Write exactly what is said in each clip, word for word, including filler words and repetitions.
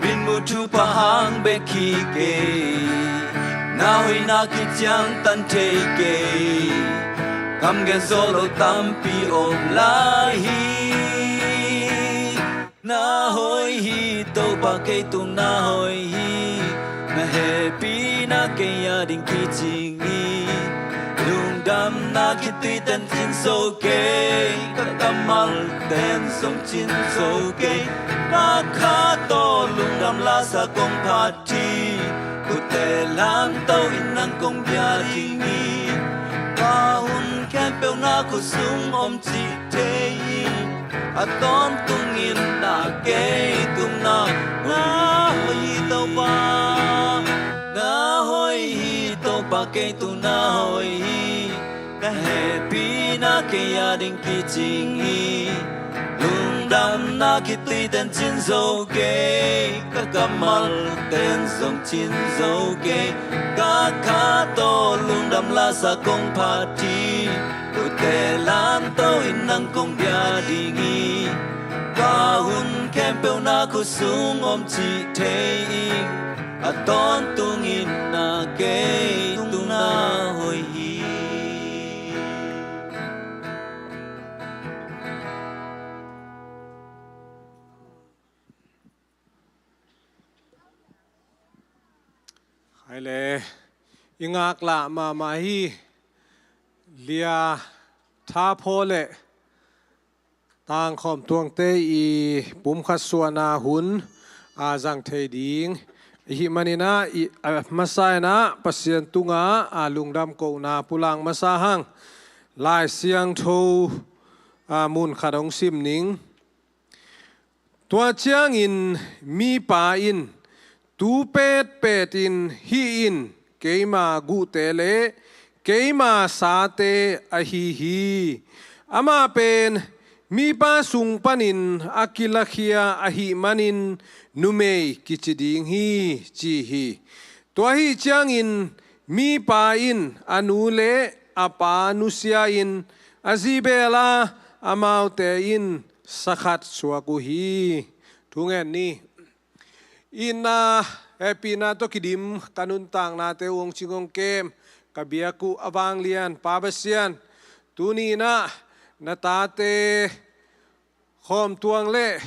Min muh thupha hang bek hi kei, na hoihna kiciangtan thei kei. Kam gen zawh lo tampi om lai hi. Na hoih hi, Topa, kei tung na hoih hi. Na hehpihna kei a ding kicing hi. Lungdamna khitui ten cin zo kei, ka kammal ten zong cin zo kei. Ka kha tawh lungdam lasa kong phat hi. Khutte lanto in nang kong bia ding hi. Ka hun khempeuh na khut sung om cih thei in, a tawntungin na kei tung na hoih hi, Topa. Na hoih hi, Topa, kei tung na hoih hi. Na hehpihna kei a ding kicing hi. Lungdamna khitui ten cin zo kei, ka kammal ten zong cin zo kei. Ka kha tawh lungdam lasa kong phat hi. Khutte lanto in nang kong bia ding hi. Ka hun khempeuh na khut sung om cih thei in, a tawntungin na kei tung na hoih hi. Hai le, i ngaklah mahmah hi. Lia Thaphaw le Tangkhawm Tuangte i pumkhat suahna hun a zang thei ding i hih manin ah, i, a masa in ah Pasian tungah a lungdam kohna pulak masa hang. Lai Siangtho a mun khat hong sim ning. Tua ciangin mipa in, tu petpet in hih in keima guhte le keima sate ahi hi. Amah pen mipa sung panin a kilakhia ahih manin numei kici ding hi, ci hi. Tua ahih ciangin mipa in a nu le a pa nusia in a zi bel a, amaute in sa khat suak uh hi. Thu ngen ni. Itna, hehpihna tawh kidim ka nuntaknate uh hong cing hong kem ka biak uh a vanglian Pa Pasian, tuni in ah na tate Khawm Tuang le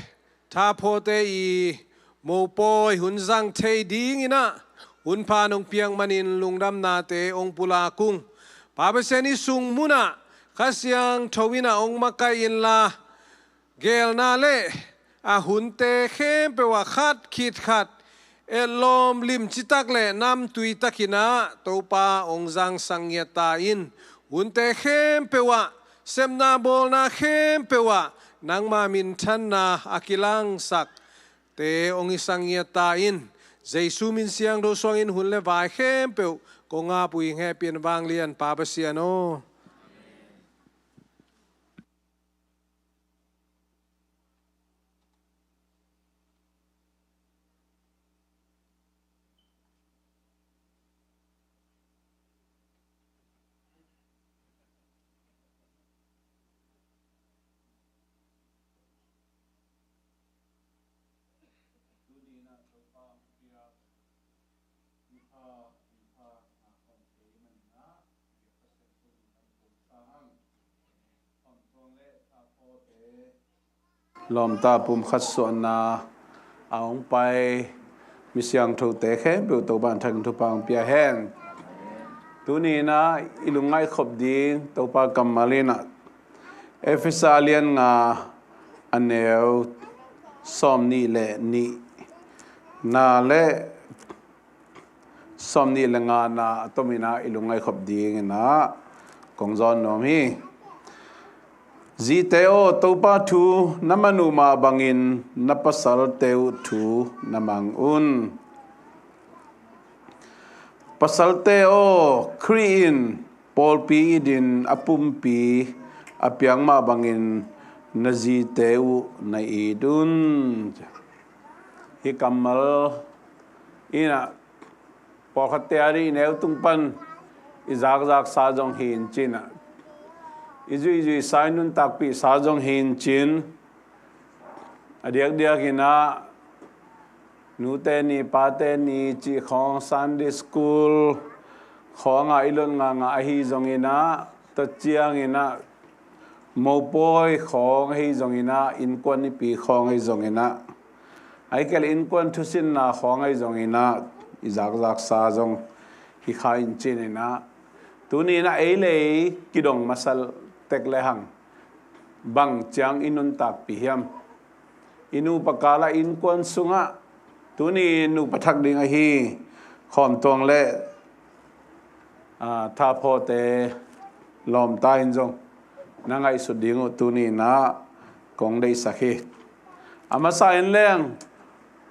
Thaphawte i mopawi hun zang thei dingin ah hun pha nong piak manin lungdamnate hong pulak ung. Pa Pasian, i sung munah Kha Siangtho in ah hong makaih inla, geelna le a hunte khempeuh ah khat khit khat etlawm limci tak le namtui takin ah Topa hong zangsak ngiat ta in. Hunte khempeuh ah sepna bawlna khempeuh ah nangma minthanna a kilangsakte hong hisak ngiat ta in. Jesu min siangtho suangin hun le vai khempeuh kong ap uh hi. Hehpih in vanglian Pa Pasian aw. Lawmta pumkhat suahna a hong pai mi siangthote khempeuh Topa in thangin thupha hong pia hen. Tuni in ah i lungngaih khop ding Topa kammal in ah Efesa lian nga a neu sawmnih le nihna le sawmnih le ngana a tomin ah i lungngaih khop dingin ah kong zawn nuam hi. Zite aw, Topa thu na man uh mah bangin na pasalte uh thu na mang un. Pasalte aw, Khrih in pawlpi itin a pumpi a piak mah bangin na zite uh na it un. Hih kammal in ah pawlkhatte a ding i neu tung pan i zakzaksa zong hi in cin ah, i zuihzuihsa, i nuntakpihsa zong hi in cin, a diakdiakin ah Nute ni, pate ni cih khawng, Sunday school khawngah i lot ngangah ahi zongin ah, tua ciangin ah mopawi khawng ahi zongin ah, innkuan nipi khawng ahi zongin ah, ahih kei leh innkuan thusinna khawng ahi zongin ah, i zakzaksa zong hi kha in cin in ah, tuni in ah ei le ei kidong masa tek lehang bang ciang i nuntakpih hiam? I nupa kal a innkuan sungah tuni nupa thak ding ahi Khawm Tuang le, aa, Tha Phaw te lawmta in zong na ngaihsut ding uh tuni in ah kong deihsak hi. A masa in leng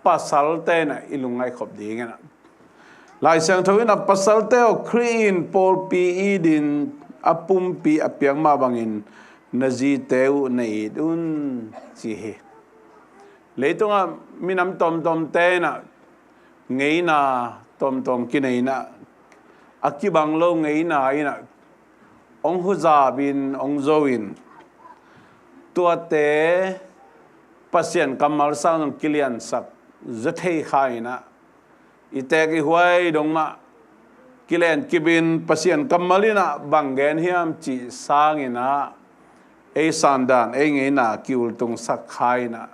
pasalte in ah i lungngaih khop ding in ah, Lai Siangtho in ah, "Pasalte aw, Khrih in pawlpi it in a pumpi a piak mah bangin na zite uh na it un," ci hi. Leitungah minam tawmtawmte in ah ngeina tawmtawm kinei in ah, a kibang lo ngeina in ah hong huzap in, hong zo in, tuate Pasian kammal sang zong kiliansak zaw thei kha in ah, i teek i huai dong mah kilenkip in, Pasian kammal in ah bang gen hiam cih sangin ah ei sandan, ei ngeina ki-ultungsak kha in ah,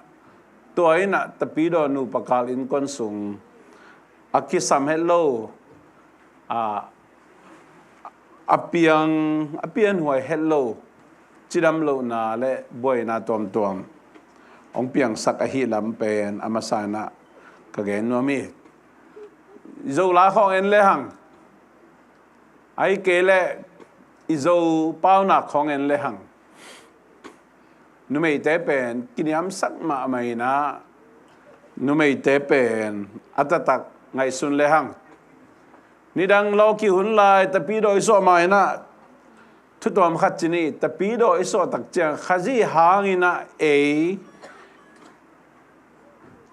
tua in ah Tapidaw nupa kal innkuan sung a kisam het lo, a, a piang, a pianhuai het lo cidam lohna le buaina tuamtuam hong piangsak ahih lam pen a masa in ah ka gen nuam hi. Zo la khawng en lehang, ahih kei leh i Zo paunak khawng en lehang, numeite pen kiniamsak mahmah in ah, numeite pen a taktak ngaihsun lehang, nidang lawki hun lai Tapidaw i suah ma in ah, thu tuam khat ci ni, Tapidaw i suah tak ciang Khazih hangin ah ei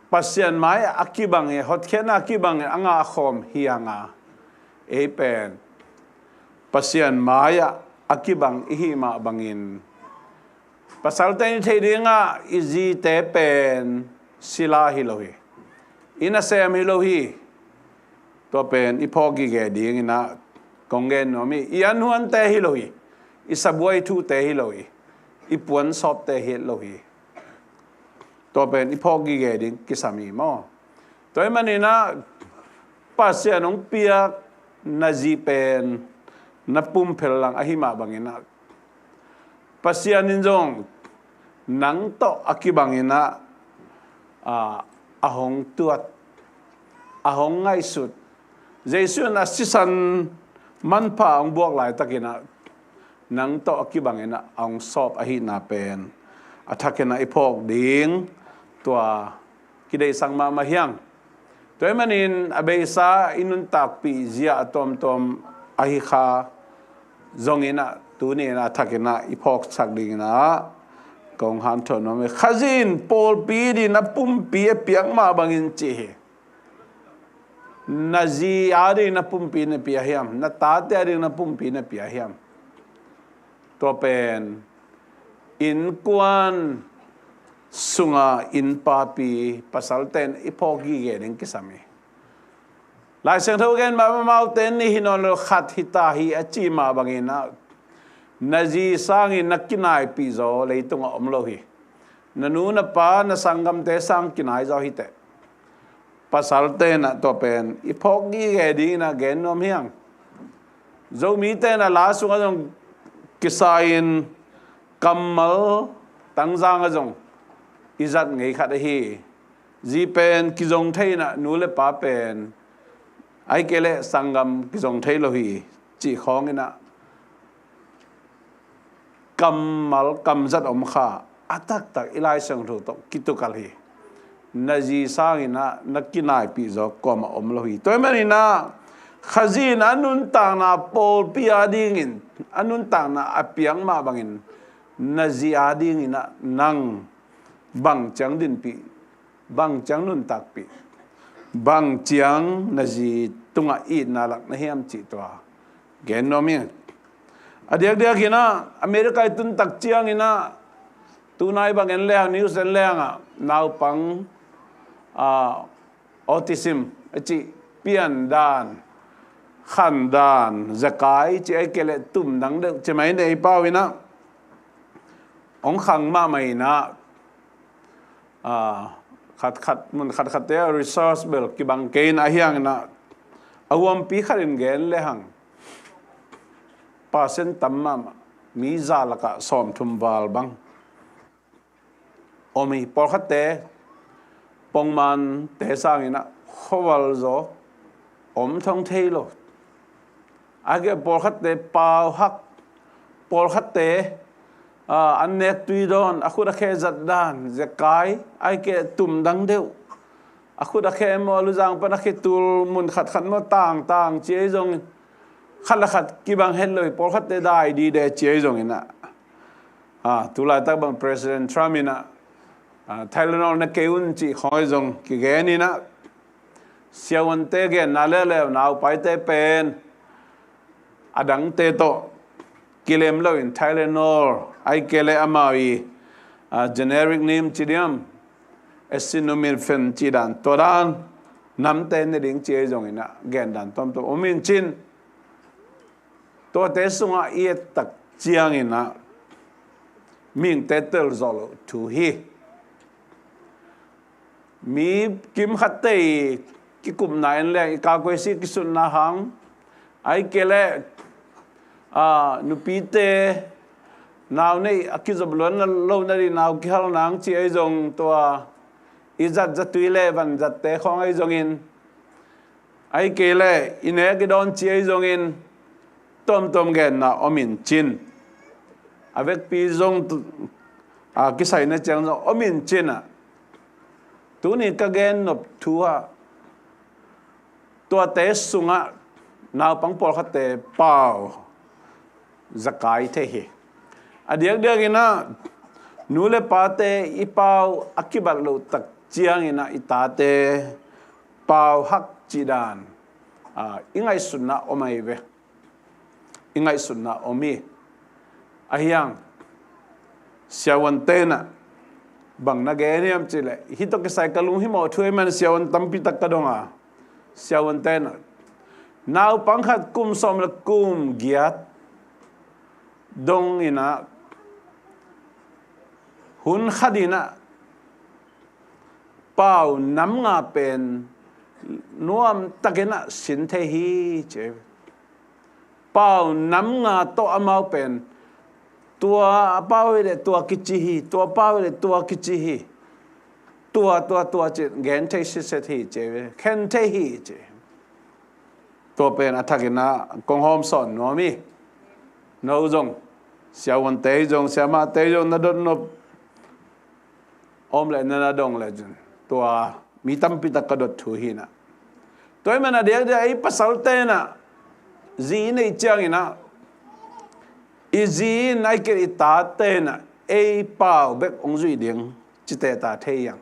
Pasian mai-ah a kibang hi, hotkhiatna a kibang hi, a ngahkhawm hi hang a, ei pen Pasian mai-ah a kibang i hih mah bangin, pasalte in i theih dingah i zite pen sila hi lo hi, i nasem hi lo hi. Tua pen i phawk gige ding in ah kong gen nuam hi. I anhuante hi lo hi, i sabuai thute hi lo hi, i puansawpte hi lo hi. Tua pen i phawk gige ding kisam hi maw. Tua ahih manin ah Pasian hong piak na zi pen na pumphel lang ahih mah bangin ah, Pasian in zong nang tawh a kibangin ah, a, a hong tuat, a hong ngaihsut. Jesu in a sisan manpha a hong buak laitakin ah, nang tawh a kibangin ah a hong sawp ahihna pen a thakin ah i phawk ding, tua kideihsak mahmah hi hang. Tua ahih manin a beisa i nuntakpih zia a tuamtuam ahi kha zongin ah, tuni in ah a thakin ah i phawksak dingin ah kong hanthawn nuam hi. Khazih in pawlpi it in a pumpi a piak mah bangin ci hi. Na zi ading na pumpi na pia hiam? Na tate ading na pumpi na pia hiam? Tua pen innkuan sunga innpapi pasalte in i phawk gige ding kisam hi. Lai Siangtho gen mah bang amaute nih hi nawn lo, khat hi ta hi a ci mah bangin ah, na zi sangin na kinaipih zaw leitungah om lo hi. Na nu na pa na sanggamte sang kinai zaw hi teh. Pasalte in ah tua pen i phawk gige dingin ah gen nuam hi hang. Zomite in ah la sungah zong kisa-in kammal tangzang ah zong i zat ngei khat ahi. Zi pen kizong thei in ah, nu le pa pen, ahih kei leh sanggam kizong thei lo hi cih khawngin ah kammal kamzat om kha, a taktak i Lai Siangtho tawh kitukal hi. Na zi sangin ah na kinaipih zaw kuamah om lo hi. Tua ahih manin ah Khazih in a nuntakna pawlpi adingin, a nuntakna a piak mah bangin, na zi adingin ah nang bang ciang dinpih, bang ciang nuntakpih, bang ciang na zi tungah itna lak na hiam cih tua gen nuam hi. A diakdiakin ah America i tun tak ciangin ah, tunai bang en lehang, news en lehang ah, naupang, a, autism a cih pian dan, khan dan, zekai cih ai kei leh tum dang deuh cih mai nei pau in ah, hong khang mahmah in ah, ah, khat khat, mun khat khat te ah research bel kibang kei in ah, ahi hangin ah, a huampi khat in gen le hang, percent tam mahmah, mi za lakah sawmthum val bang om hi. Pawlkhatte pongmante sangin ah khuaval zaw om thong thei lo. Ai kei pawlkhatte pau hak, pawlkhatte, ah, an nek tui dawn, a khut a khe zat dan, zekai, ai kei tum dang deuh, a khut a khe maw, a luzang pan a khe tul, mun khat khat maw, tang tang ci ei zongin, khat le khat kibang het lo hi. Pawlkhatte dai dide ci ei zongin ah, ah, tulaitak bang President Trump in ah, ah, Tylenol ne kei un cih khawng ei zong kigen in ah, siavuante genna leuleu, naupaite pen a dangte tawh kilem loin Tylenol, ai kei leh amau i, ah, generic name ci diam, acetaminophen cih dan, tua dan namte ne ding ci ei zongin ah, gen dan tuamtuam om in cin, tuate sungah i et tak ciangin ah, mihingte tel zawh loh thu hi. Mi kimkhatte i kikupna en leng, i kakuaisi kisutna hang, ai kei leh, ah, nupite nau nei a kizop luan lo nading, nau kihal nang ci ei zong, tua i zat zatui le vanzatte khawng ei zongin, ai kei leh i nek i dawn ci ei zongin, tuamtuam genna om in cin, a vekpi zong tu-, a kisaina ciang zong om in cin ah, tuni ka gen nop thu ah, tuate sungah naupang pawlkhatte pau zekai thei hi. A diakdiakin ah, nu le pate i pau a kibat loh tak ciangin ah, i tate pau hak cih dan, ah, i ngaihsutna om ahi ve. I ngaihsutna om hi. Ahi hang, siavuante in ah bang na gen hiam cih leh, hih tawh kisai ka lunghimawh thu ahih man siavuan tampi tak ka dong a, siavuante in ah naupang khat kum sawm le kum giat dong in ah, hun khat in ah pau nam nga pen nuam takin ah sin thei hi ci. Pau nam nga tawh amau pen, tua a pau hi leh tua kici hi, tua pau hi leh tua kici hi, tua, tua, tua ci gen thei sitset hi ci, khen thei hi ci. Tua pen a thakin ah kong hawmsawn nuam hi. No zong, siavuante zong, siamahte zong na dot nop om leh na na dong le cin, tua mi tampi tak ka dot thu hi in ah. Tua ahih man a diakdiak ei pasalte in ah, zi i neih ciangin ah, i zi in ai kei leh i tate in ah ei pau bek hong zuih ding ci teh ta thei hi hang.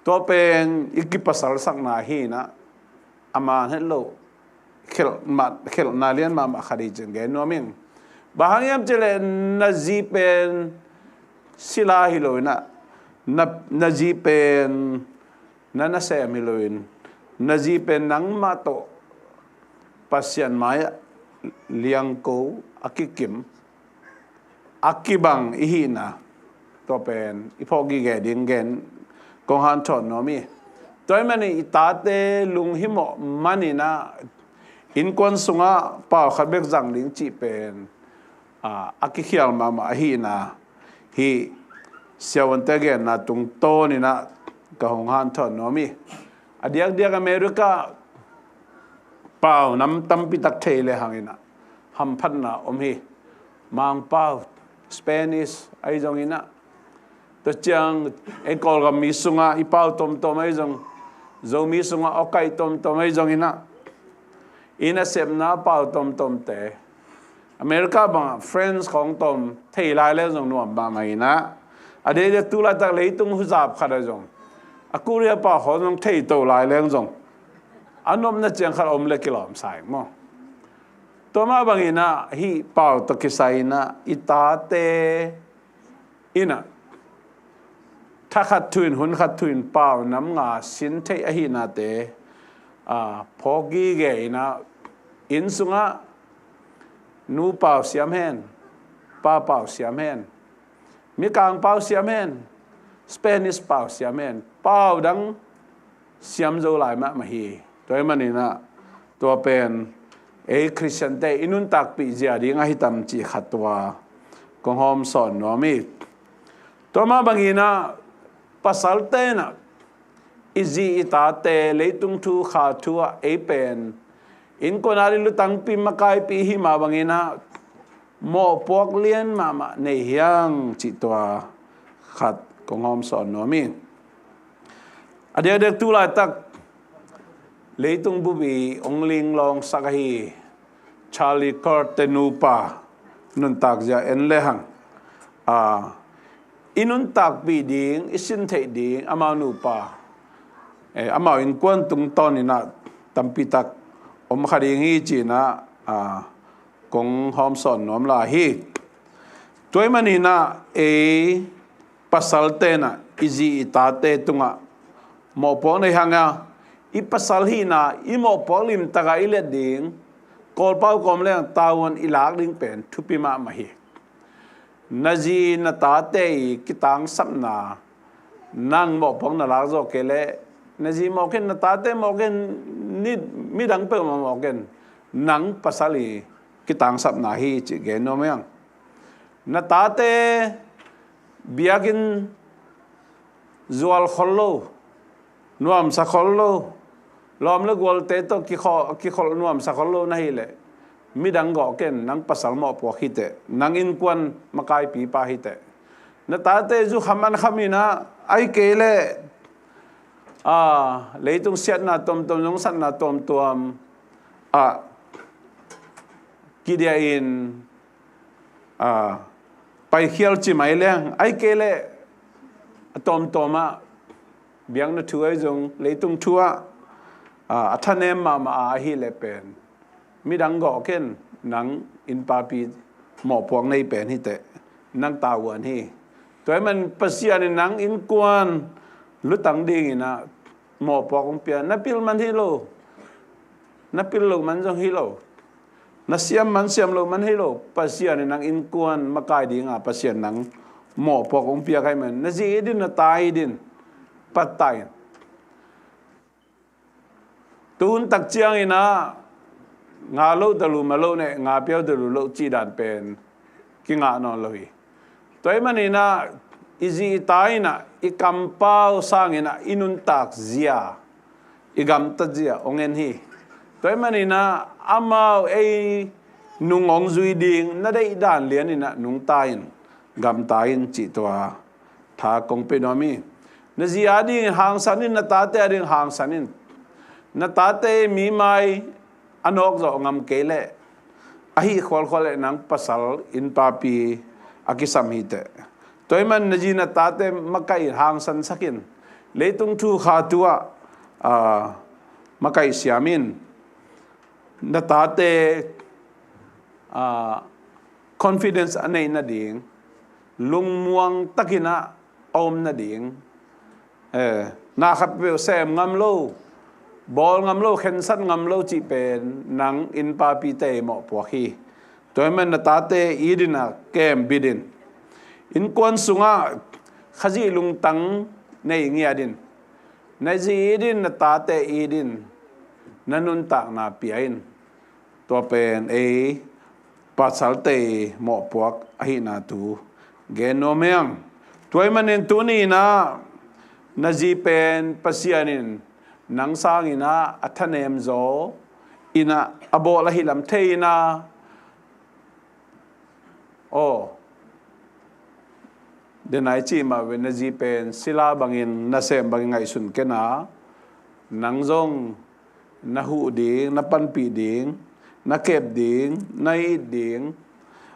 Tua pen i kipasalsakna hi in ah, a man het lo, khelh mah, khelhna lian mahmah khat hi cin gen nuam ing. Bang hang hiam cih leh na zi pen sila hi lo in ah, na, na zi pen na nasem hi lo in, na zi pen nangmah tawh Pasian mai-ah liangko a kikim, a kibang i hihna, tua pen i phawk gige ding gen kong hanthawn nuam hi. Tua ahih manin i tate lunghimawh manin ah, innkuan sungah pau khat bek zang ding cih pen, a, a kikhial mahmah ahihna hih siavuante genna tungtawn in ah ka hong hanthawn nuam hi. A diakdiak America pau nam tampi tak thei le hangin ah hamphatna om hi. Mangpau, Spanish ahi zongin ah, tua ciang ei Kawlgam mi sungah i pau tomtom ahi zong, Zomi sungah awkaih tomtom ahi zongin ah, i nasepna pau tomtomte, America bangah French khawng tom thei lai leng zong nuam mahmah in ah, a diakdiak tu laitak leitung huzap khat ah zong a Korea pau khawng zong thei to lai leng zong, a nopna ciang khat om leh kilawm sa ing maw. Tua mah bangin ah hih pau tawh kisai in ah i tate in ah Tha khat thu-in, hun khat thu-in pau nam nga sin theih ahihnate, a, phawk gige in ah, inn sungah nu pau siam hen, pa pau siam hen, Mikang pau siam hen, Spanish pau siam hen, pau dang siam zo lai mahmah hi. Tua ahih manin ah, tua pen ei Khristiante i nuntakpih zia ding ahi tam cih khat tua kong hawm sawn nuam hi. Tua mah bangin ah, pasalte in ah i zi i tate leitung thu kha thu ah ei pen innkuan ading lutangpi makaipih i hih mah bangin ah mawhpuak lian mahmah nei hi hang cih tua khat kong hawm sawn nuam hi. A diakdiak tu laitak leitung bup i hong linglawngsak ahi Charlie Kirk te nupa nuntak zia en lehang, a, i nuntakpih ding, i sin theih ding amau nupa, eh, amau innkuan tungtawn in ah tampi tak om kha ding hi ci-in ah, a, kong hawm sawn nuam lai hi. Tua ahih manin ah ei pasalte in ah i zi i tate tungah mawhpuak nei hang a, i pasal hihna, i mawhpuak limtak a i let ding, Kawlpau kawm leng tavuan i lak ding pen thupi mahmah hi. Na zi na tate i kitangsapna nang mawhpuak na lak zawh kei leh, na zi mawh kei in, na tate mawh kei in, ni, midang peuhmah mawh kei in, nang pasal i kitangsapna hi cih gen nuam hi hang. Na tate biakinn zual khol lo, nuamsa khol lo, lawm le gualte tawh kikholh, kikholh nuamsa khol lo na hih leh, midang gawh kei in, nang pasal mawhpuak hi teh, nang innkuan makaipipa hi teh. Na tate zu kham an kham in ah, ahih kei leh, a, leitung siatna tuamtuam, zong satna tuamtuam ah kidiah in, a, paikhial ci mai leng, ahih kei leh a tuamtuam ah biakna thu ahi zong, leitung thu ah, a, a thanem mahmah a ahih leh pen, midang gawh kei in, nang innpapi mawhpuak nei pen hi teh, nang tavuan hi. Tua ahih man Pasian in nang innkuan lutang dingin ah mawhpuak hong pia, na pil man hi lo, na pil loh man zong hi lo, na siam man siam loh man hi lo, Pasian in nang innkuan makai dinga Pasian nang mawhpuak hong piak ahih man, na zi it in, na ta it in, pattah in. Tu hun tak ciangin ah nga loh ta lu ma loh neh, nga piau ta lu loh cih dan pen kingah nawn lo hi. Tua ahih manin ah i zi i ta in ah i kampau sangin ah i nuntak zia, i gamtat zia hong en hi. Tua ahih manin ah amau ei nung hong zui ding, na deih dan lianin ah nungta in, gamta in cih tua tha kong pia nuam hi. Na zi adingin hangsan in, na tate adingin hangsan in. Na tate mimai a nawk zawh ngam kei leh, a hih khualkhual leh nang pasal innpapi a kisam hi teh. Tua ahih man na zi na tate makaih in, hangsansak in. Leitung thu kha thu ah, a, makaih siam in. Na tate, a, confidence a neih nading, lungmuang takin ah a om nading, eh, na khat peuh sem ngam lo, bawl ngam lo, khensat ngam lo cih pen nang innpapite mawhpuak hi. Tua ahih man na tate it in ah kem bit in. Innkuan sungah Khazih lungtang nei ngiat in. Na zi it in, na tate it in, na nuntakna pia in. Tua pen ei pasalte mawhpuak ahihna thu gen nuam hi hang. Tua ahih manin tuni in ah na zi pen Pasian in nang sangin ah a thanem zaw in ah a bawl ahih lam thei in ah, aw, denai cih mah ve, na zi pen sila bangin, nasem bangin ngaihsun ken a, nang zong na huh ding, na panpih ding, na kep ding, na it ding,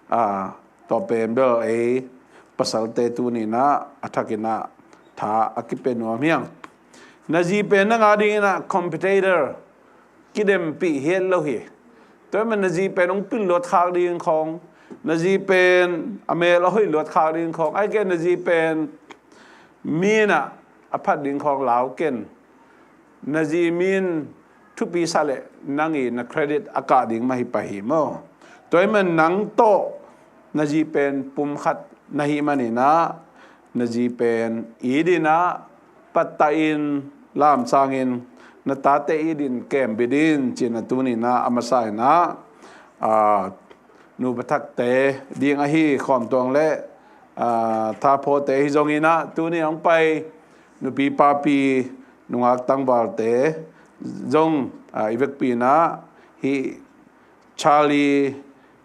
a, tua pen bel ei pasalte tuni in ah a thakin ah tha a kipia nuam hi hang. Na zi pen nang adingin ah competitor, kidempih het lo hi. Tua ahih man na zi pen hong pil luat khak ding khawng, na zi pen a mel a hoih luat khak ding khawng, ahih kei leh na zi pen Mi in ah a phat ding khawng lau ken. Na zi mi in thupi sa leh nang i na credit a kah ding mah hi pah hi maw. Tua ahih man nang tawh na zi pen pumkhat na hih manin ah, na zi pen it in ah, pattah in, lamsang in, na tate it in, kembit in, ci-in ah tuni-in ah a masa in ah, aa, nupa thakte ding ahi Khawm Tuang le, aa, Tha Phaw te hi zongin ah tuni hong pai nupi papi, nungak tangvalte zong, aa, i vekpi in ah hih Charlie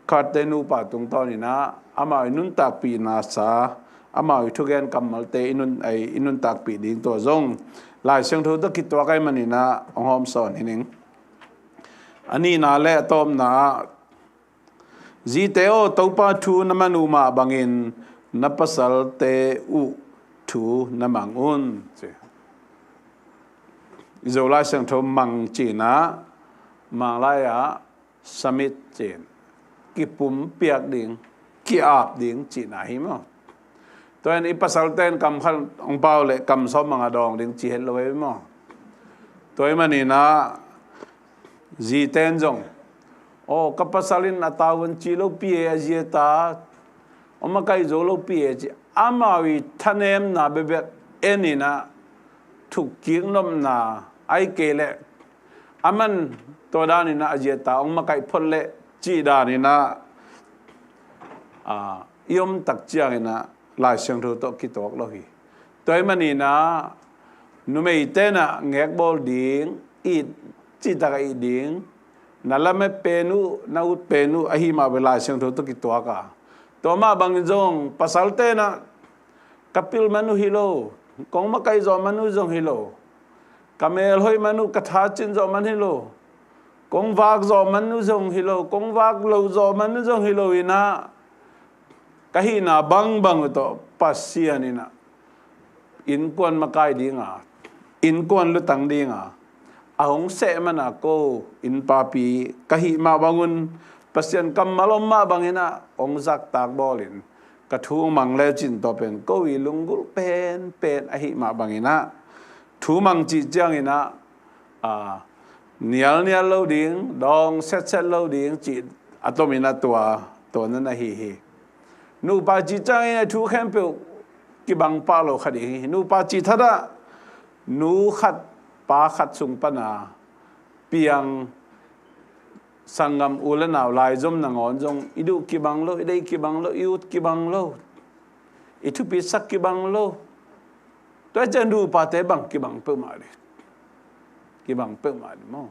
Kirk te nupa tungtawn in ah amau i nuntakpihna sa, amau i thugen kammalte i nun, ai, i nuntakpih ding tua zong Lai Siangtho tawh kituak ahih manin ah hong hawmsawn hi ning. A nihna le a tawpna ah, zite aw, Topa thu na man uh mah bangin na pasalte uh thu na mang un, ci. I Zo Lai Siangtho mang ci-in ah, Mang lai ah submit ci-in, kipumpiak ding, ki-ap ding cihna hi maw. Tua in i pasalte in kam khat hong pau leh kam sawm bang a dawng ding ci het lo hi maw. Tua ahih manin ah zite in zong, aw, ka pasal in a tavuan ci lopi e, a zi a ta hong makaih zo lopi e, ci, amau i thanemna bekbek en in ah thukkik nopna, ahih kei leh a man tua dan in ah a zi a ta hong makaih phot leh cih dan in ah, aa, i om tak ciangin ah Lai Siangtho tawh kituak lo hi. Tua ahih manin ah numeite in ah ngekbawl ding, it, cihtak a it ding, na lamet pen uh, na ut pen uh ahi mah bangin Lai Siangtho tawh kituak a. Tua mah bangin zong pasalte in ah ka pil man uh hi lo, kong makaih zawh man uh zong hi lo, ka mel hoih man uh, ka tha cin zawh man hi lo, kong vak zawh man uh zong hi lo, kong vak lo zawh man uh zong hi lo in ah, ka hihna bangbang uh tawh Pasian in ah innkuan makai ding a, innkuan lutang ding a, a hong seh man a, ko innpapi ka hih mah bang un, Pasian kammal om mah bangin ah hong zaktak bawl in, ka thu hong mang le cin, tua pen ko i lunggulh penpen ahih mah bangin ah, thu mang cih ciangin ah, aa, nialnial lo ding, dawng setset lo ding cih a tomin ah tua, tua na na hi hi. Nupa cih ciangin ah thu khempeuh kibang pah lo kha ding hi. Nupa cih thadah nu khat pa khat sung pan a piang sanggam u le nau laizom nangawn zong i duh kibang lo, i deih kibang lo, i ut kibang lo, i thupisak kibang lo. Tua ciang nupate bang kibang peuhmah ding, kibang peuhmah ding maw.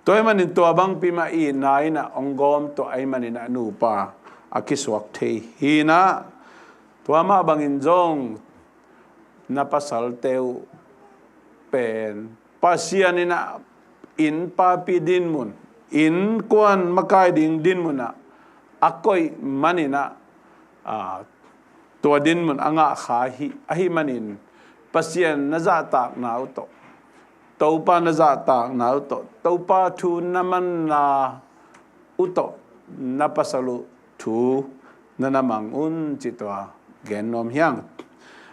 Tua ahih manin tua bangpi mah i na in ah hong gawm tua ahih manin ah nupa a kisuak thei hi in ah, tua mah bangin zong na pasalte uh pen Pasian in ah innpapi dinmun, innkuan makai ding dinmun ah a koih manin ah, aa, tua dinmun a ngah kha hi, ahih manin Pasian na zahtakna uh tawh, Topa na zahtakna uh tawh, Topa thu na manna uh tawh na pasal uh thu na na mang un, cih tua gen nuam hi hang.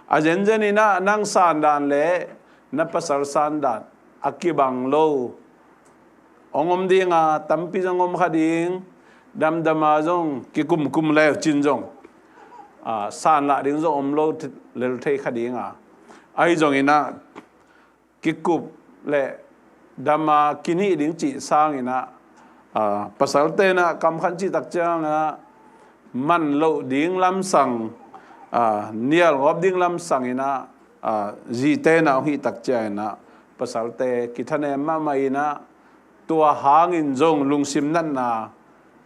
A zenzen in ah nang sandan le na pasal sandan a kibang lo hong om ding a, tampi zong om kha ding, damdam a zong kikumkum le cin zong, aa, sanlah ding zong om lo lel thei kha ding a. Ahi zongin ah kikup le dam a kinih ding cih sangin ah, aa, pasalte in ah kam khat cih tak ciangin ah man loh ding lamsang, aa, nial ngawp ding lamsang in ah, aa, zite in ah hong hih tak ciangin ah pasalte kithanem mahmah in ah, tua hangin zong lungsim natna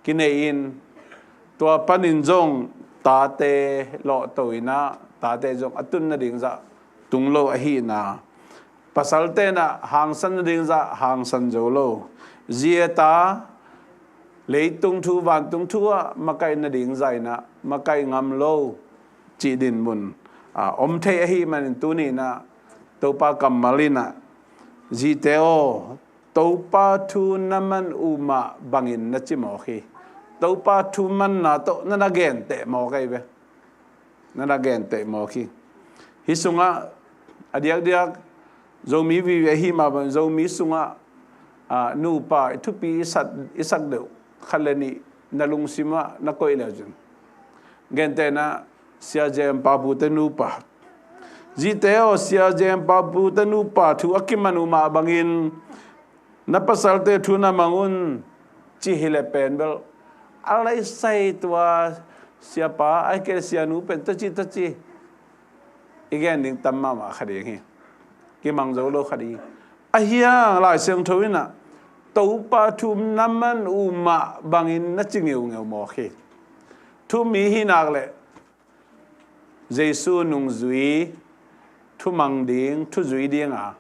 kinei in, tua panin zong tate lawhto in ah, tate zong a tun nading zah tung lo ahihna, pasalte in ah hangsan nading zah hangsan zo lo, zi a ta leitung thu vantung thu ah makaih nading zah in ah makaih ngam lo cih dinmun, aa, om thei ahih manin tuni in ah Topa kammal in ah, zite aw, Topa thu na man uh mah bangin na ci mawk hi. Topa thu manna tawh na na genteh mawk ahi ve. Na na genteh mawk hi. Hih sungah a diakdiak Zomi vive ahi mah bang Zomi sungah, ah, nupa i thupi i sak, i sak deuh khat le nih na lungsimah na koih le cin, gentehna Sia Jem Pau Pu te nupa, zite aw, Sia Jem Pau Pu te nupa thu a kiman uh mah bangin na pasalte thu na mang un, ci hi le pen bel a laisai tua siapa, ai ke sianu pen taci taci i gen ding tam mahmah kha ding hi. Kimang zo lo kha ding hi. Ahi hang Lai Siangtho in ah Topa thu na man uh mah bangin na ci ngeungeu mawk hi. Thu mi hi nak leh Jesu nungzui, thumang ding, thuzui dinga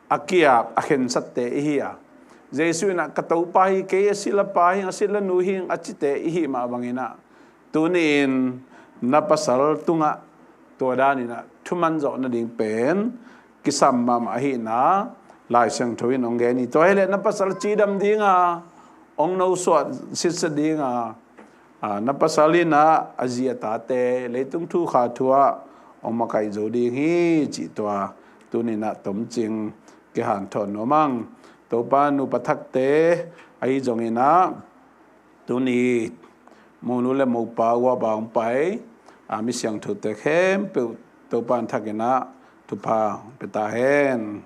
a kiap a khensatte i hi a, Jesu in ah ka Topa hi, kei a silapa hi, a silanu hi a cite i hih mah bangin ah, tuni-in na pasal tungah tua danin ah thuman zawh nading pen kisam mahmah ahihna Lai Siangtho in hong gen hi. Tua hi leh na pasal cidam dinga, hong nosuah sitset dinga, a, na pasal in ah a zi a tate leitung thukha thu ah hong makaih zo ding hi, cih tua tuni-in ah tomcing kihanthawn nuam ing. Topa nupa thakte ahi zongin ah, tuni monu le mopa uapa hong pai, a, mi siangthote khempeuh Topa in thakin ah thupha hong pia ta hen.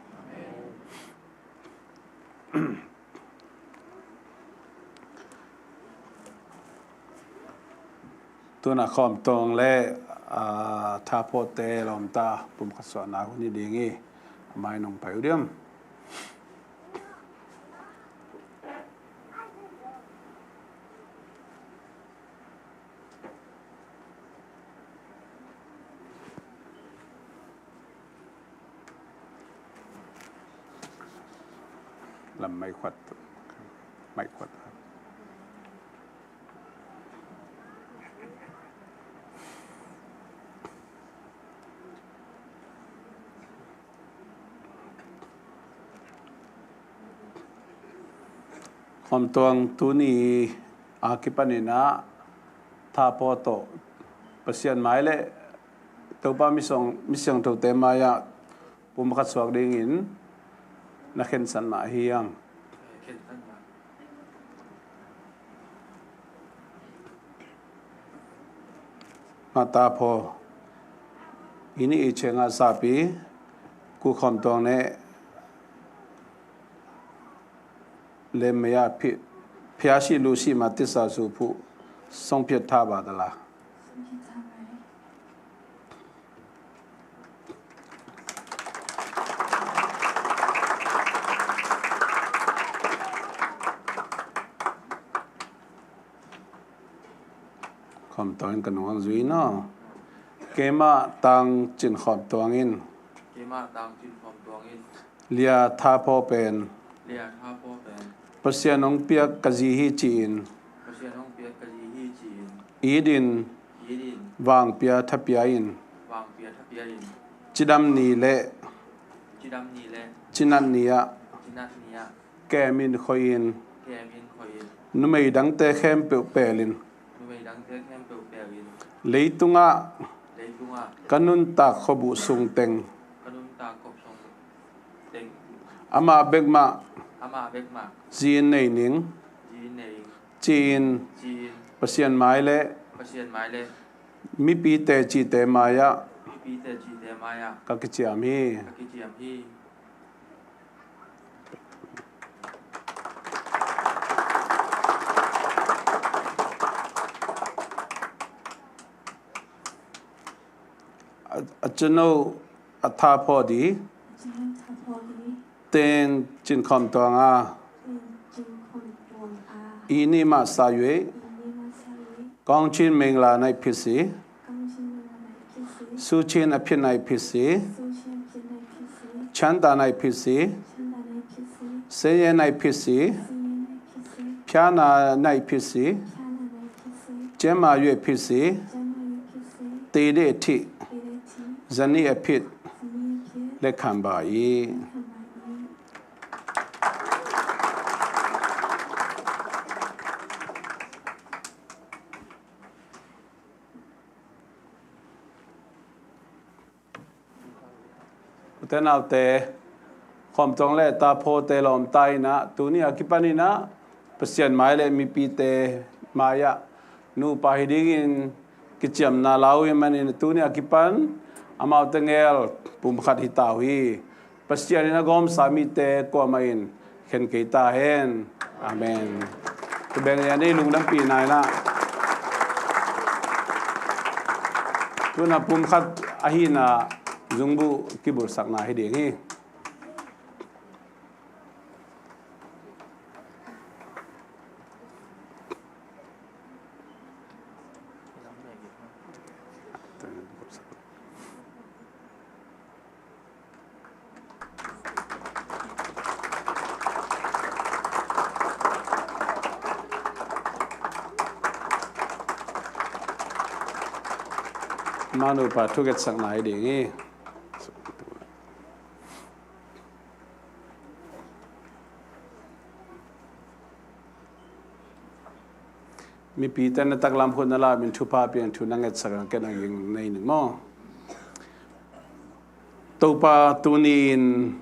Tuna khawmtuang le, aa, thaphawte lawmta pumkhat suahna hun hi ding hi. A mai nong pai uh diam? Lam mai khuat, mai khuat. Khawmtuang tuni a kipanin ah thaphaw tawh Pasian mai le Topa misiang, misiangthote mai-ah pumkhat suak dingin na khensan mah hi hang. Mah thaphaw i nih i chenga sapi ku khawmtuang ne lem mei a phi, phiasi lusi ma tisa su phu song phiat tha ba da la. Khawmtuang in ka nung ang zui no. Keimah Tang Cin Khawmtuang in. Keimah Tang Cin Khawmtuang in. Lia thaphaw pen. Lia thaphaw pen. Pasian hong piak ka zi hi ci-in. Pasian hong piak ka zi hi ci-in. It in. It in. Vangpia thapia in. Vangpia thapia in. Cidam ni le. Cidam ni le. Cinat ni ah. Cinat ni ah. Kemin khoi in. Kemin khoi in. Numei dangte khempeuh pelin. Numei dangte khempeuh pelin. Leitungah. Leitungah. Ka nuntak khuabuh sung teng. Ka nuntak khuabuh sung teng. Amah bekmah. Amah bekmah. Zi in nei ning. Zi in nei ning. Ci-in. Ci-in. Pasian mai le. Pasian mai le. Mipi tecite mai-ah. Mipi tecite mai-ah. Ka kiciam hi. Ka kiciam hi. A, a cino a thaphaw di. A cino thaphaw di. Ten Cin Khawmtuang a. Ten Cin Khawmtuang a. I ni masa yue. I ni masa yue. Kawng Cin Mengla nai phisi. Kawng Cin Mengla nai phisi. Su Cin a phit nai phisi. Su Cin a phit nai phisi. Chanta nai phisi. Chanta nai phisi. Seye nai phisi. Seye nai phisi. Phiana nai phisi. Phiana nai phisi. Cema yue phisi. Cema yue phisi. Tide thi. Tide thi. Zani a phit. Zani a phit. Le khamba i. Le khamba i. Te naute, khawmtawng le taphawte lawmta in ah, tuni a kipan in ah Pasian mai le mipite mai-ah nupa hi dingin kiciamna la uh ahih manin, tuni a kipan amaute ngel pumkhat hi ta uh hi. Pasian in a gawmsa mite kuamah in khen kei ta hen. Amen. Tua bek ni a, nei lungdampihna in ah, tu-in ah pumkhat ahihna zungbuh kibulsakna hi ding hi. Amau nupa thungetsakna hi ding hi. Mipite na taklam khut na la min thupha piang thu na ngetsak ang, ken ang ging nei ning maw? Topa, tuni-in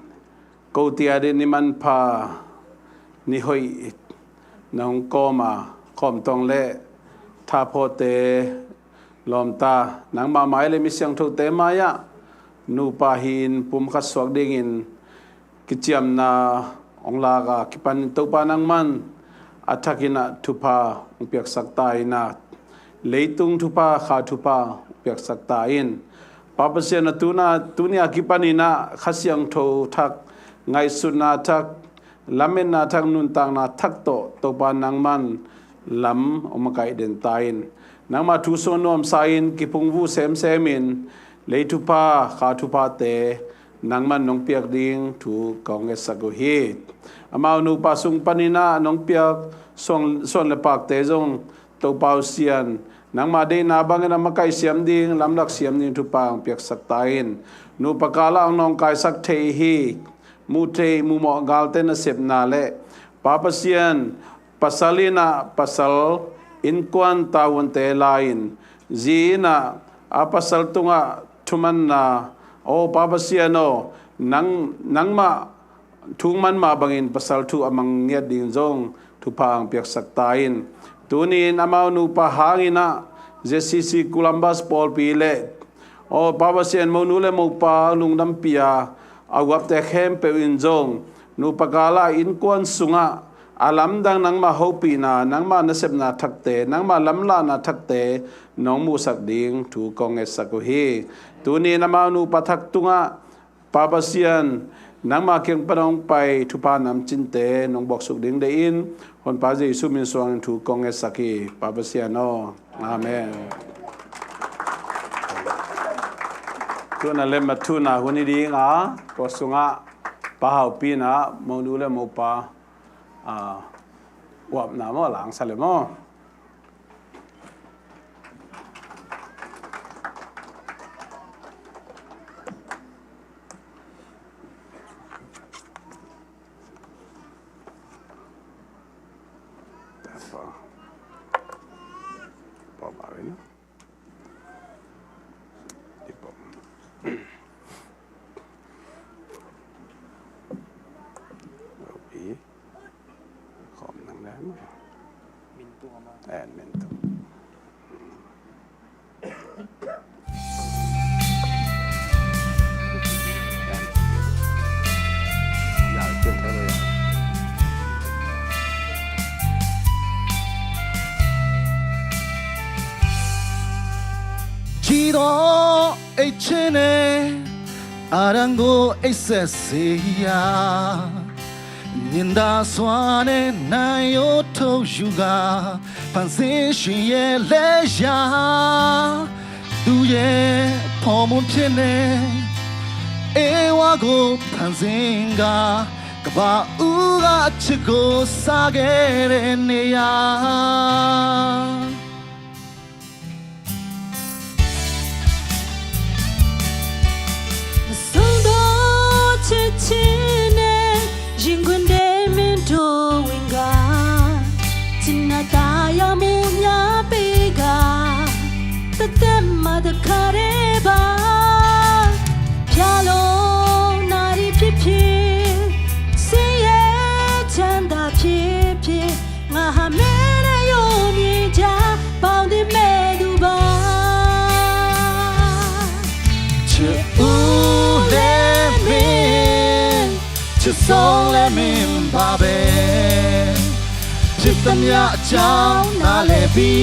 kote adingin ni manpha, ni hoih na hong kawm a, khawmtawng le taphawte lawmta, nangma mai le mi siangthote mai-ah nupa hi-in pumkhat suak dingin kiciamna hong lak a, kipan Topa nangman a thakin ah thupha hong piaksak ta in ah, leitung thupha, kha thupha hong piaksak ta in. Pa Pasian, a tuna, tuni a kipan in ah Kha Siangtho thak, ngaihsutna thak, lametna thak, nuntakna thak tawh Topa nangman lam hong makaih den ta in. Nangma thu sung nuamsa in kiphungvuh semsem in, lei thupha, kha thuphate nangman nong piak ding thu kong ngetsak uh hi. Amau nupa sung panin ah nong piak suan, suan le pakte zong, Topa uh Sian, nangma deihna bangin a makaih siam ding, lamlak siam ding thupha hong piaksak ta in. Nupa kal ah hong nawngkaisak thei hi, muh thei muhmawh galte nasepna le, Pa Pasian, pasal in ah pasal innkuan tavuante la-in, zi in ah a pasal tungah thumanna, aw Pa Pasian aw, nang, nangmah thu hong man mah bangin pasal thu a mang ngiat ding zong thupha hong piaksak ta in. Tuni-in amau nupa hangin ah Z C C Columbus pawlpi le, aw Pa Pasian, monu le mopa lungdampih a, a uapte khempeuh in zong nupa kal ah innkuan sungah a lamdang nangmah hopihna, nangmah nasepna thakte, nangmah lamlahna thakte nong muhsak ding thu kong ngetsak uh hi. Tuni-in amau nupa thak tungah Pa Pasian, nangma kiang pan hong pai thupha namcinte nong buaksuk ding deih in, Honpa Jesu min suangin thu kong ngetsak hi, Pa Pasian aw. Amen. Tu-in ah lemna thuna hun hi ding a, kua sungah Pa Hau Pi in ah monu le mopa, ah, uapna maw, langsa le maw? Khawm nang le maw? Min tung a maw? Eh, min tung. Jiro ei chene arango ei sesia. မြင်သာစွာနဲ့နံရိုးထိုးယူကာဖန်ဆင်းရှင်ရဲ့လက်ရာသူ့ရဲ့ဖော်မှုဖြစ်နေဧဝါကိုဖန်ဆင်းကကဘာဦးကအချစ်ကိုစားခဲ့တဲ့နေရာ ဆုံးသောချစ်ခြင်းနဲ့ရင်ခွင်ထဲမင်းတို့ဝင်ကချစ်နာတာယာမှုများပေးကတသက်မှတခါတည်းပါဖြာလုံး จะทรงและเมมบาเบ จิตตัญญาเจ้านาเลปี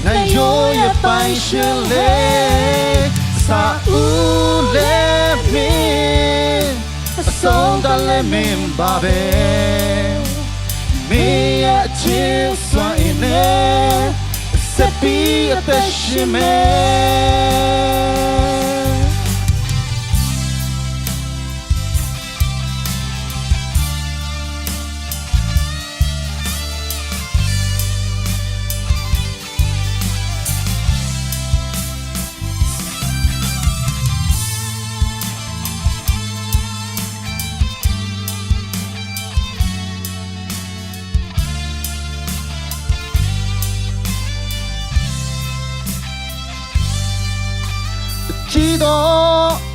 นายโยเยไปเชเล ซาอูเลเม ทรงตันและเมมบาเบ เมยะจิสวาอินเน เซปียะเตชิเม Ci do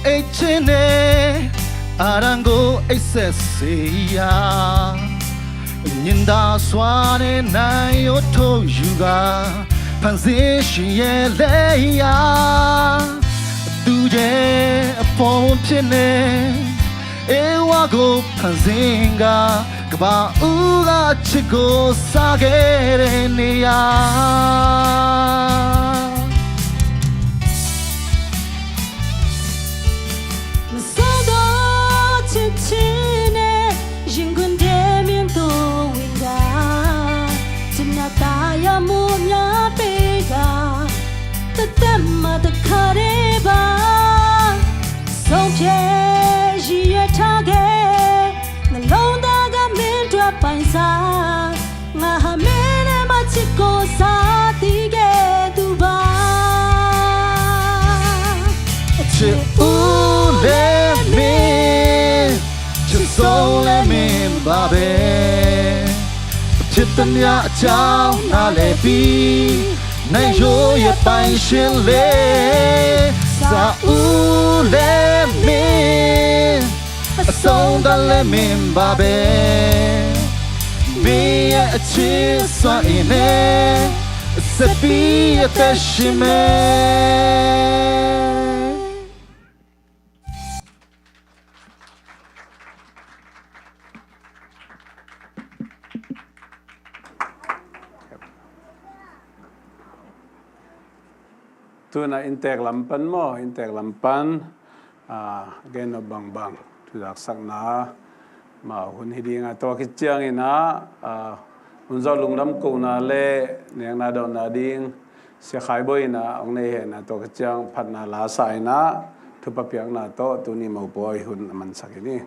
e cene arango e seseya. Nyinda swane na yoto yuga panze shiye leya. Duye apon pine ewa go panzinga. Kaba uga chiko sagere niya. Masada chichine, jingunde miento winga, chinataya munya pega, tatama takareba, songche jie tage, nalonda ga mintua paisa. Nga ha mene machiko sa tige tuba. Che u le me, che so le me babe. Che tanya chao na le pi, na yo ye pai shin le. Sa u le me. A song da le min ba be. Mi a chi sa ine. Sa pi a te shi me. Tuna inntek lam pan maw, inntek lam pan, aa, gen nop bangbang thudaksakna mah hun hi ding a, tua khit ciangin ah, aa, hun zawh lungdam kohna le nekna dawhna ding Sia Khai Bawi in ah hong nei hen a, tua khit ciang phatna la sa in ah thupha piakna tawh tuni mopawi hun a mansak hi ni.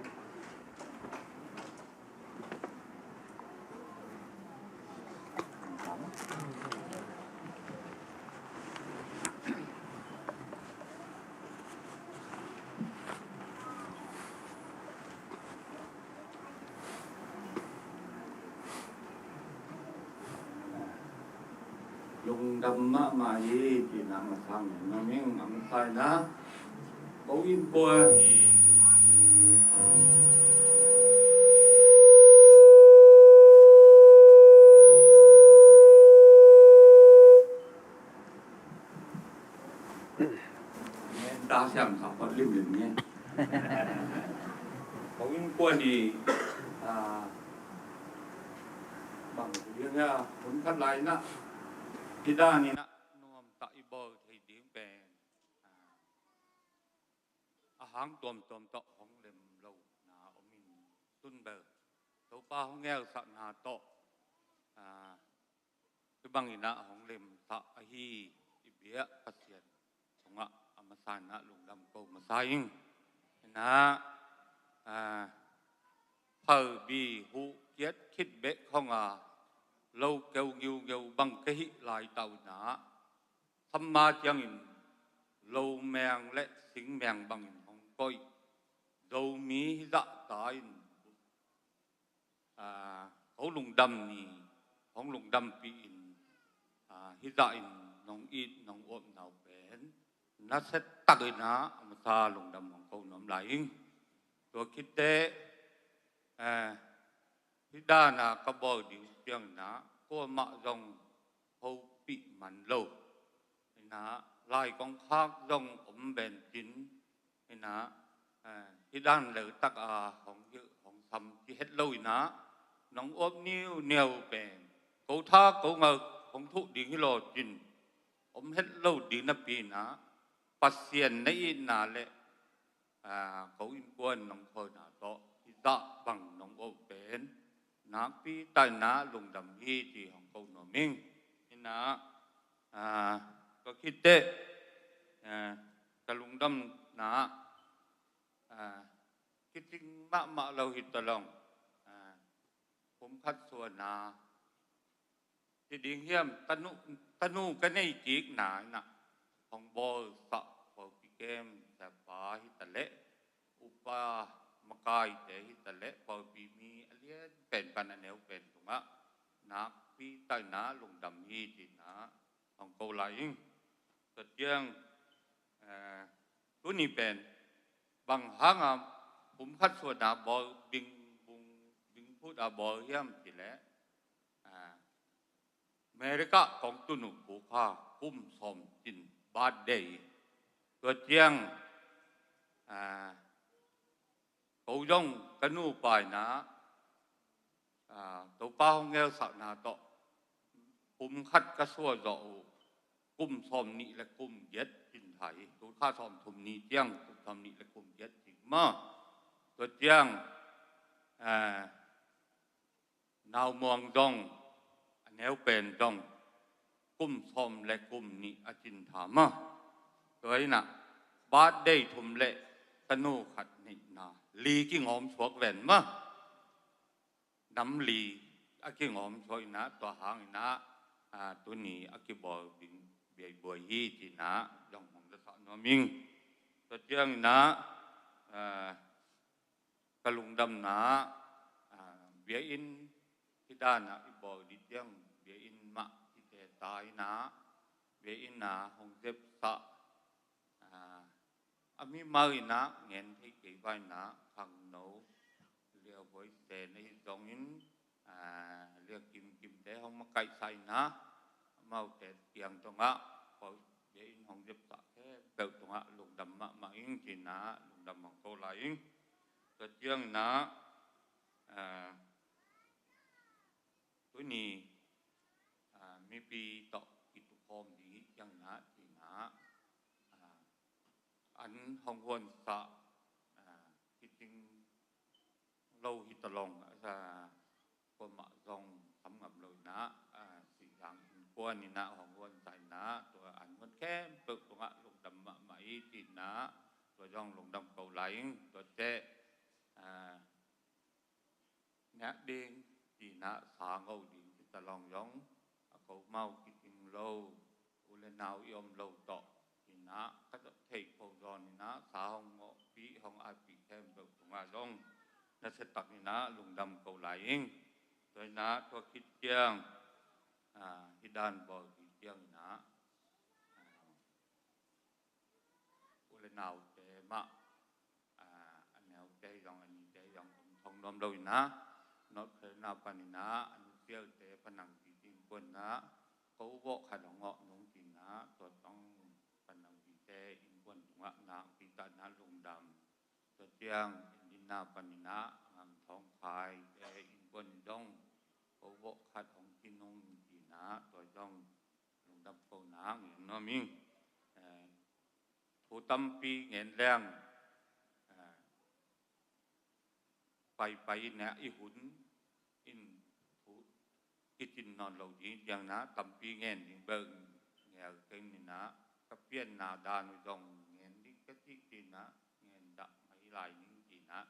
Lungdam mahmah hi, cihna masa in na ming a masa in ah. Ko inn pua. Ta siam sa pat lim lim nge. Ko inn pua ni, ah, bang tu dia nge, hun khat lai in ah, i dan in ah nuam ta i bawl thei ding pen, ah, a hang tuamtuam tawh hong lem lo na om in tun bel Topa hong ngeusakna tawh, ah, hih bangin ah hong lemsah ahi i biak Pasian tungah a masa in ah lungdam ko masa ing. In ah, ah, phalbi huh kiat khit bek khong a lo keu ngiungeu bang ka hih lai tau in ah, samma ciangin lo meng le sing meng bangin hong koih Zomi hizah ta in, aa, ko lungdam ni hong lungdampih in, aa, hizah in nong it nong uap nau pen nasia takin ah a masa lungdam hong ko nuam lai ing. Tua khit teh, eh, hih dan a ka bawl ding piang in ah kuamah zong hopih man lo. In ah lai kongkhak zong om ben cin. In ah, eh, hih dan lel tak a hong hilh sam ci het lo in ah, nong uap niuniau pen ko tha ko ngal hong thuh ding hi lo cin om het lo ding napi in ah, Pasian na itna le, aa, ko innkuan nong khawlna tawh hizah bang nong uap pen nakpi tak in ah lungdam hi ci hong ko nuam ing. In ah, aa, ka khit teh, aa, ka lungdamna, aa, kicing mahmah lo hi ta lawng, aa, pumkhat suahna ci ding hiam, tanu, tanu ka nei kikna in ah hong bawlsak pawlpi kem siapa hi ta leh, upa makaite hi ta leh, pawlpi mi a lian pen pan a neu pen tungah nakpi tak in ah lungdam hi ci in ah hong ko lai ing. Tua ciang, eh, tuni pen bang hanga pumkhat suahna bawl, bing, bung, bing phut a bawl hiam ci leh, ah, America kong tunu pu kha kum sawm cin birthday. Tua ciang, ah, ko zong ka nupa in ah, ah, Topa hong ngelsakna tawh pumkhat ka suah zawh uh kum sawm nih le kum giat cin thai. Tu kha sawm thum ni ciang kum sawm nih le kum giat cin mah. Tua ciang, ah, Naumuang zong a neu pen zong kum sawm le kum nih a cin tha mah. Tua in ah birthday thum le tanu khat neihna li kingawm suak ven mah. Nam li a kingawm suak in ah, tua hang in ah, aa, tuni a kibawl ding biaibuai hi ci in ah zong hong zasak nuam ing. Tua ciang in ah, aa, ka lungdamna, aa, biakinn hi dan ah i bawl ding ciang biakinn mah i teta in ah, biakinn ah hong zepsak, aa, a mimal in ah ngen thei kei vai in ah khangno Liahuai Sen ahi zongin, aa, Lia Kim Kimte hong makaihsak in ah, amaute kiang tungah, biakinn hong zepsak khempeuh tungah lungdam mahmah ing ci in ah lungdam hong ko lai ing. Tua ciang in ah, aa, tuni, aa, mipi tawh kitukhawm ding hi ciang in ah ci in ah, aa, an hong huansak, aa, kicing lo hi ta lawng, aa, kuamah zong sam ngam lo in ah, aa, Sihzang innkuan in ah hong huansak in ah, tua an huan khempeuh tungah lungdam mahmah hi ci in ah, tua zong lungdam ko lai ing. Tua teh, aa, nek ding ci in ah sa ngo ding ci ta lawng zong, a ko mau kicing lo, u le nau i om lo tawh ci in ah ka theih ko zawn in ah sa hong ngawhpih hong aipih khempeuh tungah zong nasia tak in ah lungdam ko lai ing. Tua in ah tua khit ciang, aa, hi dan bawl ding ciang in ah, aa, u le naute mah, aa, a neute zong a nite zong om thong nuam lo in ah, North Carolina pan in ah a nusialte Panang Pi innkuan in ah ko vawh khat hong ngawh nung ci in ah, tua tawh Panang Pite innkuan tungah nakpi tak in ah lungdam. Tua ciang Indiana pan in ah Ngam Thawng Khaite innkuan in zong ko vawh khat hong ci nung ci in ah, tua zong lungdam ko nak ngen nuam ing. Eh, thu tampi ngen leng, eh, paipai in ah i hun in thu kicin nawn lo ding ciang in ah tampi ngen ding bel ngel keng in ah, ka pianna dan uh zong ngen ding ka cih ci in ah, ngen dah mai lai ding ci in ah,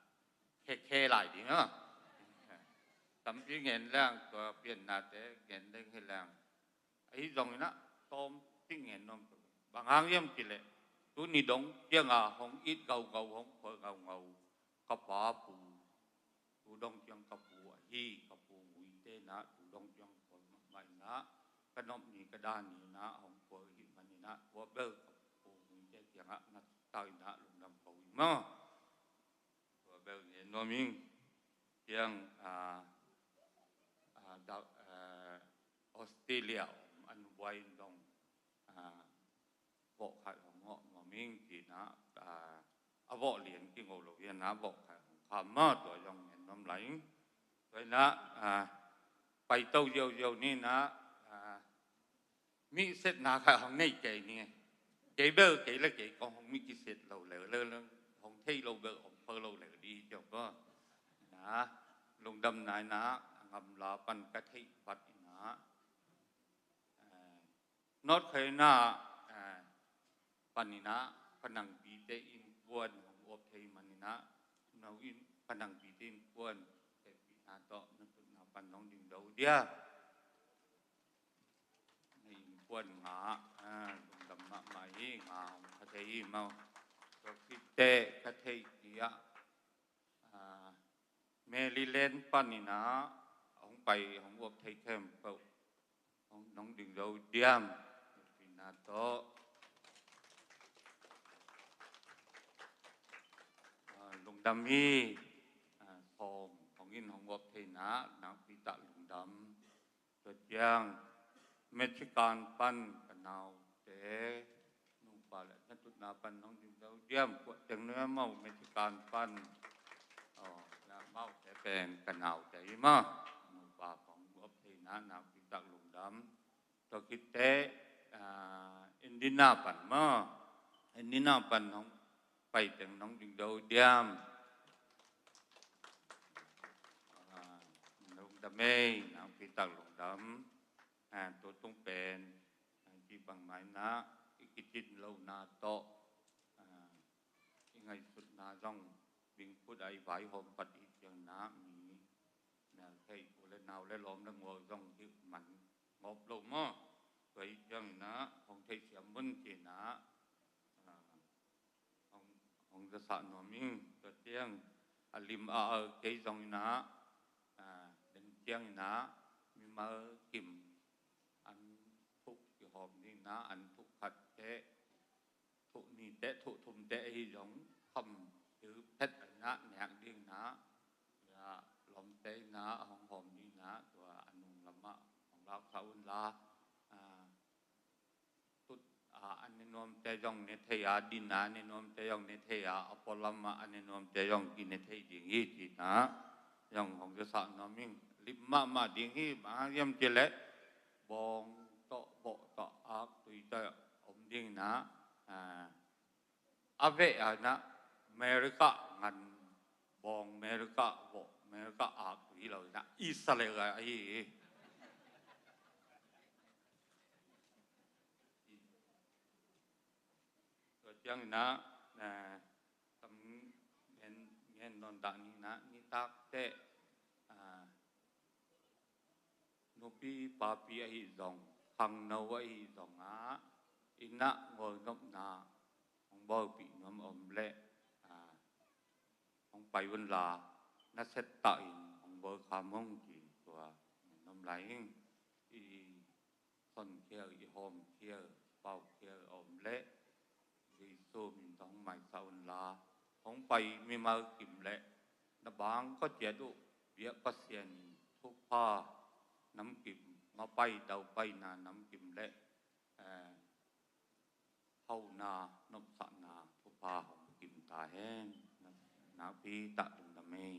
khekhe lai ding ah. Tampi ngen leng tua piannate ngen ding hi leng, ahi zongin ah tawm cih ngen nuam ko. Bang hang hiam cih leh tuni dong ciangah hong it ngaungau, hong khual ngaungau ka pa Pu, tu dong ciang ka pu ahi, ka Pu Nguite in ah tu dong ciang khual mahmah in ah, ka nop ni ka dan ni in ah hong khual ahih manin ah tua bel ka Pu Nguite kiangah na tau in ah lungdam ko hi maw. Tua bel ngen nuam ing. Ciang, ah, ah, da, ah, Australia om an buai in dong, ah, vawh khat hong ngawh nuam ing ci in ah, ah, a vawh lian kingo lo hi in ah vawh khat hong kham maw, tua zong ngen Om lai. Tua inah, ah, paito ziauziau ni inah, ah, mi sepna khat hong nei kei ni. Kei bel kei le kei kong hong mi kiset lo leuleu, hong thei lo bel hong pho lo leu ding hi ciang bel. Na, lungdamna inah, a gamla pan ka theih vat inah, eh, North Carolina, eh, pan inah, ka nangpite innkuan hong uap thei man inah, no in ka nangpite innkuan, hehpihna tawh na tutna pan nong ding do dia. Na innkuan nga, ah, lungdam mahmah hi, nga hong kha thei hi maw. Tua khit teh ka theih kei ah, ah, Maryland pan inah hong pai, hong uap thei khempeuh hong nong ding zo diam. Hehpihna tawh, ah, lungdam hi. Ah, sawm hong in hong uap thei inah, nakpi tak lungdam. Tua ciang, Michigan pan ka naute, nupa le na tutna pan nong ding zo diam, kuah teng nuam maw, Michigan pan. Oh, na amaute pen ka naute hi maw. Nupa kong uap thei inah, nakpi tak lungdam. Tua khit teh, ah, Indiana pan maw. Indiana pan hong pai teng nong ding zo diam. Ah, lungdam ei, nakpi tak lungdam. Ah, tua tung pen, ah, ci bang mai inah, i kicin lohna tawh, ah, i ngaihsutna zong, bingkut ah i vaihawm pat i ciang inah, mi meltheih, u le nau le lawm le gual zong hih man ngawp lo maw. Tua i ciang inah, hong theihsiam un ci inah, ah, hong, hong zasah nuam ing. Tua ciang, a lim a al kei zong inah, ah, den ciang inah, mimal kim an thuh kihawm ding inah, an thuh khat teh, thuh ni teh, thuh thum teh ahi zong, kham thil phet a inah nek ding inah, ya, lawmte inah hong hawm ding inah, tua a nung lamah hong laksak un la, ah, tut, ah, a ne nuamte zong ne thei a, din a ne nuamte zong ne thei a, a pualam ah a ne nuamte zong kine thei ding hi ci inah, zong hong zasah nuam ing. Lim mahmah ding hi, bang hang hiam cih leh, bawng tawh, bawh tawh, ak tui tawh om ding inah, ah, a veh a inah, America ngan bawng, America bawh, America ak tui hi lo inah, Israel ahi hi. Tua ciang inah, eh, tam ngen, ngen nawn dah ni inah, nitak teh, ah, nupi papi ahi zong, khangno ahi zong ah, inah gualnopna hong bawlpih nuam om leh, ah, hong pai un la, na set tah in hong bawl kha mong ci, tua ngen nuam lai ing. I sonkhial, i hawmkhial, paukhial a om leh, Jesu min tawh hong maisak un la, hong pai mimal kim leh, na bang kua ciat uh, biak Pasian in thupha namkim, mapai daupaina namkim leh, eh, hauhna, nopsakna thupha hong kim ta hen. Nakpi tak lungdam ei.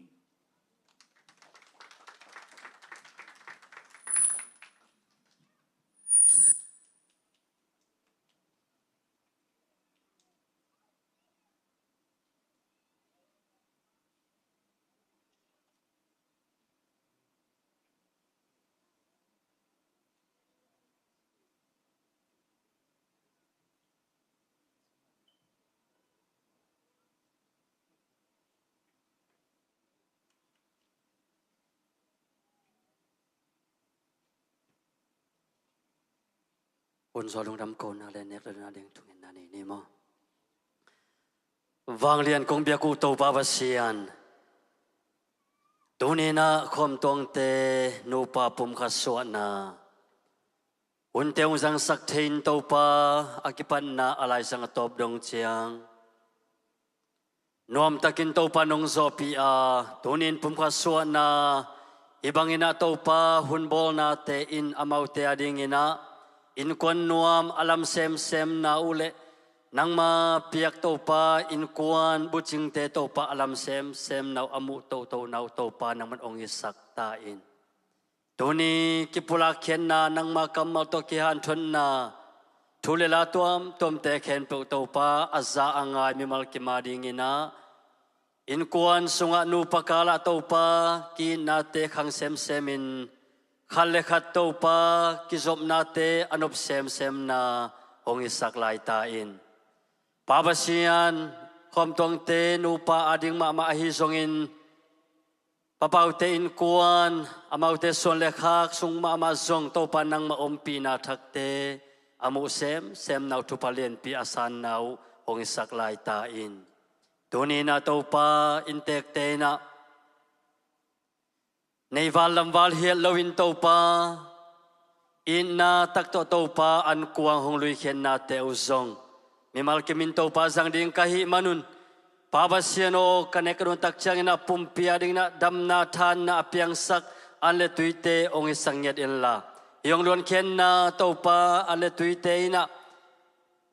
Hun sawt lungdam kona le nek le na ding thungetna nei ni maw. Vanglian kong biak uh Topa Pasian, tuni-in ah Khawm Tuangte nupa pumkhat suahna hunte hong zangsak thei-in Topa, a kipatna a laizang a tawp dong ciang nuamtakin Topa nong zawhpih a, tuni-in pumkhat suahna hih bangin ah Topa hun bawlnate in amaute a dingin ah innkuan nuam a lam semsemna uh le Nangma piak Topa, innkuan bucingte Topa a lam semsem na uh, a muh tohtoh na uh Topa nangman hong hisak ta in. Tuni kipulak khiatna, nangma kammal tawh kihanthawnna, thu le la tuamtuamte khempeuh Topa a za a ngai mimal kim a dingin ah, innkuan sungah nupa kal ah Topa ki-itnate khang semsem in, khat le khat Topa kizopnate a nop semsem na hong hisak lai ta in. Pa Pasian, Khawm Tuangte nupa ading mahmah ahi zongin, Pa Paute innkuan, amaute suan le khak sung mahmah zong Topa nangma ompihna thakte a muh semsem na uh, thupha lianpi a san na uh hong hisak lai ta in. Tuni in ah Topa, inntekte in ah nei val lam val hial loin Topa, itna tak tawh Topa an kuang hong luikhiatnate uh zong mimal kimin Topa zang ding ka hih manun, Pa Pasian aw, ka nek ka nuntak ciangin ah pumpi adingin ah damna thanna a piangsak an le tuite hong hisak ngiat inla, hih hong luankhiatna Topa an le tuite in ah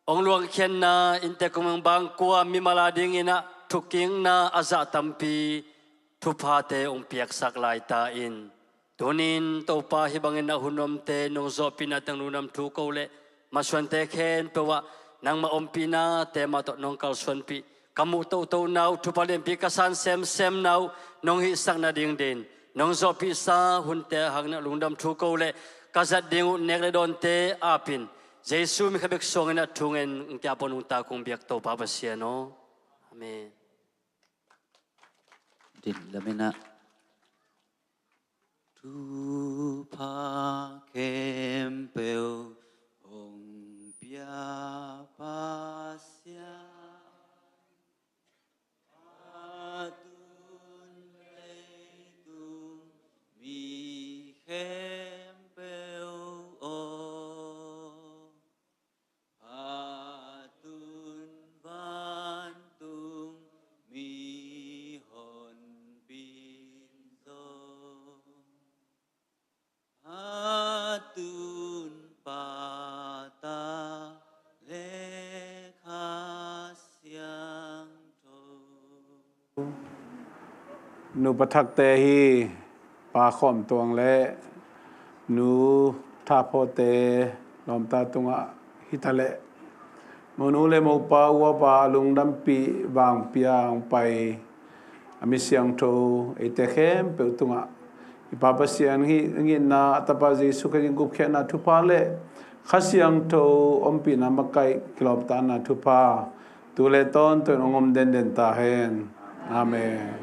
hong luankhiatna inntek kong bangkua mimal adingin ah thukikna a zah tampi thuphate hong piaksak lai ta in. Tuni in Topa, hih bangin ah hun omte nong zawhpihna teng lungdam thu ko leh masuante khempeuh ah nangma ompihnate mah tawh nong kalsuanpih, ka muh tohtoh na uh, thupha lianpi ka san semsem na uh nong hihsak nading dingin nong zawhpihsa hunte hangin ah lungdam thu ko leh ka zat ding uh nek le dawnte apin Jesu min khat bek suangin ah thu ngen, hong kiampawh nungta kong biak Topa Pasian aw. Amen. Din lamin ah. Thupha khempeuh hong pia Pasian, a tun leitung mi khempeuh aw. A tun vantung mihonpi in zong, a tun Pa, Ta le Kha Siangtho. Nupa thakte hi, Pa Khawm Tuang le Nu Tha Phaw te lawmta tungah hi ta leh, monu le mopa, u a pa a lungdampih vangpi a hong pai a mi siangtho eite khempeuh tungah i Pa Pasian hih hong itna, a Tapa Jesu Khrih hong gupkhiatna thupha le Kha Siangtho ompihna makaih kilawmtatna thupha tu le tawntung hong om denden ta hen. Amen.